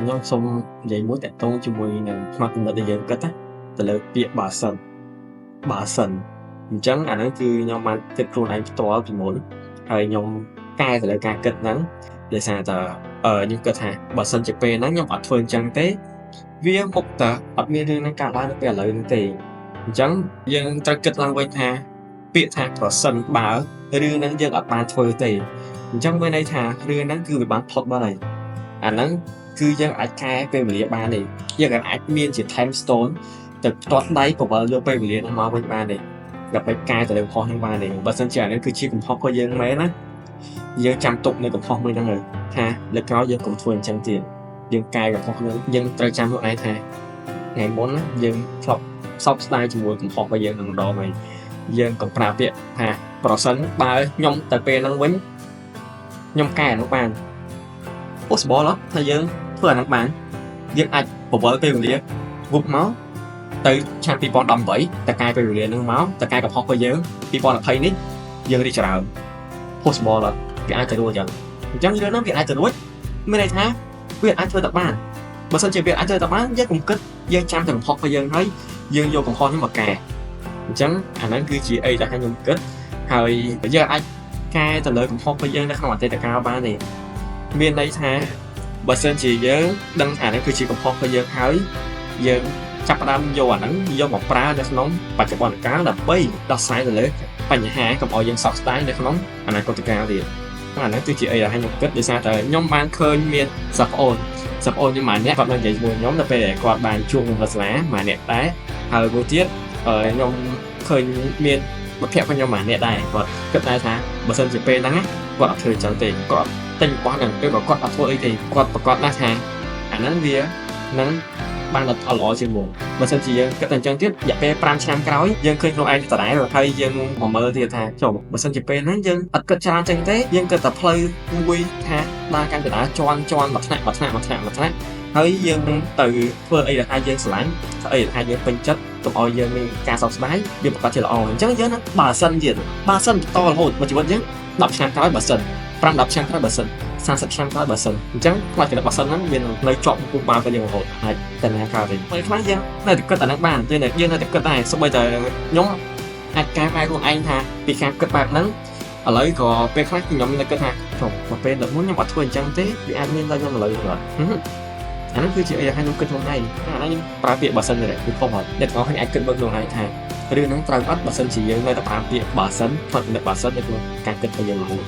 ខ្ញុំសូមនិយាយមួយតាក់ទងជាមួយនឹងផ្នត់គំនិតដែលយើងគិតណាទៅលើពាក្យបើសិនបើសិនអញ្ចឹងអាហ្នឹងគឺខ្ញុំបានគិតខ្លួនឯងផ្ទាល់ពីមុនហើយខ្ញុំកែទៅលើការគិតហ្នឹងដោយសារតែខ្ញុំគិតថាបើសិនជាពេលហ្នឹងខ្ញុំអត់ធ្វើអញ្ចឹងទេវាមុខតើអត់មានរឿងហ្នឹងកើតឡើងនៅពេលឥឡូវហ្នឹងទេអញ្ចឹងយើងត្រូវគិតឡើងវិញថាពាក្យថាប្រសិនបើរឿងហ្នឹងយើងអត់បានធ្វើទេអញ្ចឹងមានន័យថារឿងហ្នឹងគឺវាបានផុតបាត់ហើយអាហ្នឹងគឺយើងអាចកែពេលវេលាបានទេយើងអាចមានជា time stone ទៅផ្ទាត់ដៃពវល់យកពេលវេលាហ្នឹងមកវិញបានទេដើម្បីកែទៅលើកំហុសហ្នឹងបានទេបើសិនជាអានេះគឺជាកំហុសរបស់យើងមែនណាយើងចាំទុកនៅកំហុសមួយហ្នឹងហើយថាលើកក្រោយយើងកុំធ្វើអញ្ចឹងទៀតយើងកែកំហុសហ្នឹងយើងត្រូវចាំខ្លួនឯងថាថ្ងៃមុនណាយើងធ្លាប់សោកស្ដាយជាមួយកំហុសរបស់យើងនឹងម្ដងហើយយើងកុំប្រើពាក្យថាប្រសិនបើខ្ញុំទៅពេលហ្នឹងវិញខ្ញុំកែអានោះបាន possible អត់ថាយើងធ្វើអាហ្នឹងបានយើងអាចពវល់ពេលវេលាវុបមកទៅឆ្នាំ2018តកែពេលវេលាហ្នឹងមកតកែកំហុសរបស់យើង2020នេះយើងរីកចម្រើន possible អត់វាអាចទៅរួចអញ្ចឹងអញ្ចឹងរឿងហ្នឹងវាអាចទៅរួចមានន័យថាវាអាចធ្វើទៅបានបើសិនជាវាអាចធ្វើទៅបានយើងកុំគិតយើងចាំតែកំហុសរបស់យើងហើយយើងយកកំហុសហ្នឹងមកកែអញ្ចឹងអាហ្នឹងគឺជាអីដែលខ្ញុំគិតហើយយើងអាចកែទៅលើកំហុសរបស់យើងនៅក្នុងអតីតកាលបានទេមានន័យថាបើសិនជាយើងដឹងថាហ្នឹងគឺជាកំហុសរបស់យើងហើយយើងចាប់ផ្ដើមយកអាហ្នឹងយកមកប្រើនៅក្នុងបច្ចុប្បន្នកាលដើម្បីដោះស្រាយទៅលើបញ្ហាកុំឲ្យយើងសោកស្ដាយនៅក្នុងអនាគតកាលទៀតអាហ្នឹងគឺជាអីដែលខ្ញុំគិតដោយសារតែខ្ញុំបានឃើញមានសិស្សប្អូនសិស្សប្អូនខ្ញុំម្នាក់គាត់បាននិយាយជាមួយខ្ញុំដល់ពេលដែលគាត់បានជួបនឹងសាលាម្នាក់ដែរហើយមួយទៀតខ្ញុំឃើញមានមិត្តភក្តិរបស់ខ្ញុំម្នាក់ដែរគាត់គិតដែរថាបើសិនជាពេលហ្នឹងគាត់អត់ធ្វើអញ្ចឹងទេគាត់ទិញរបស់ហ្នឹងឬក៏គាត់អត់ធ្វើអីទេគាត់ប្រកាសណាស់ថាអាហ្នឹងវានឹងបានលទ្ធផលល្អជាងមុនបើសិនជាយើងគិតតែអញ្ចឹងទៀតរយៈពេល5ឆ្នាំក្រោយយើងឃើញខ្លួនឯងដដែលហើយយើងមកមើលទៀតថាចុះបើសិនជាពេលហ្នឹងយើងអត់គិតច្រើនចឹងទេយើងគិតតែផ្លូវមួយថាដើរកាន់កណ្ដាលជន់ជន់មួយថ្នាក់មួយថ្នាក់មួយថ្នាក់មួយថ្នាក់ហើយយើងទៅធ្វើអីដែលថាយើងស្រឡាញ់ធ្វើអីដែលថាយើងពេញចិត្តកុំឲ្យយើងមានការសោកស្ដាយវាប្រកាសជាល្អអញ្ចឹងយើងនឹងបើសិនទៀតបើសិនបន្តរហូតមួយជីវិតយើង10ឆ្នាំក្រោយបើសិន5 10ឆ្នាំក្រោយបើសិន30ឆ្នាំក្រោយបើសិនអញ្ចឹងផ្នែកចំណុចបើសិនហ្នឹងវានៅជាប់គូបាលរបស់យើងរហូតអាចតែណាកើតទេពេលខ្លះយើងនៅតែគិតអាហ្នឹងបានយើងនៅតែគិតដែរសូម្បីតែខ្ញុំអាចកែប្រែខ្លួនឯងថាពីការគិតបែបហ្នឹងឥឡូវក៏ពេលខ្លះខ្ញុំនៅគិតថាចុះមកពេលលើកមុនខ្ញុំអត់ធ្វើអញ្ចឹងទេវាអាចមានដល់ខ្ញុំឥឡូវអត់អាហ្នឹងគឺជាអីដែលខ្ញុំគិតខ្លួនឯងអាហ្នឹងខ្ញុំប្រើពាក្យបើសិនទេគឺខុសអត់អ្នកទាំងអស់គ្នាអាចគិតមើលខ្លួនឯងថារឿងហ្នឹងត្រូវអត់បើសិនជាយើងនៅតែប្រើពាក្យបើសិនផ្នែកបើសិននៅក្នុងការគិតរបស់យើងរហូត។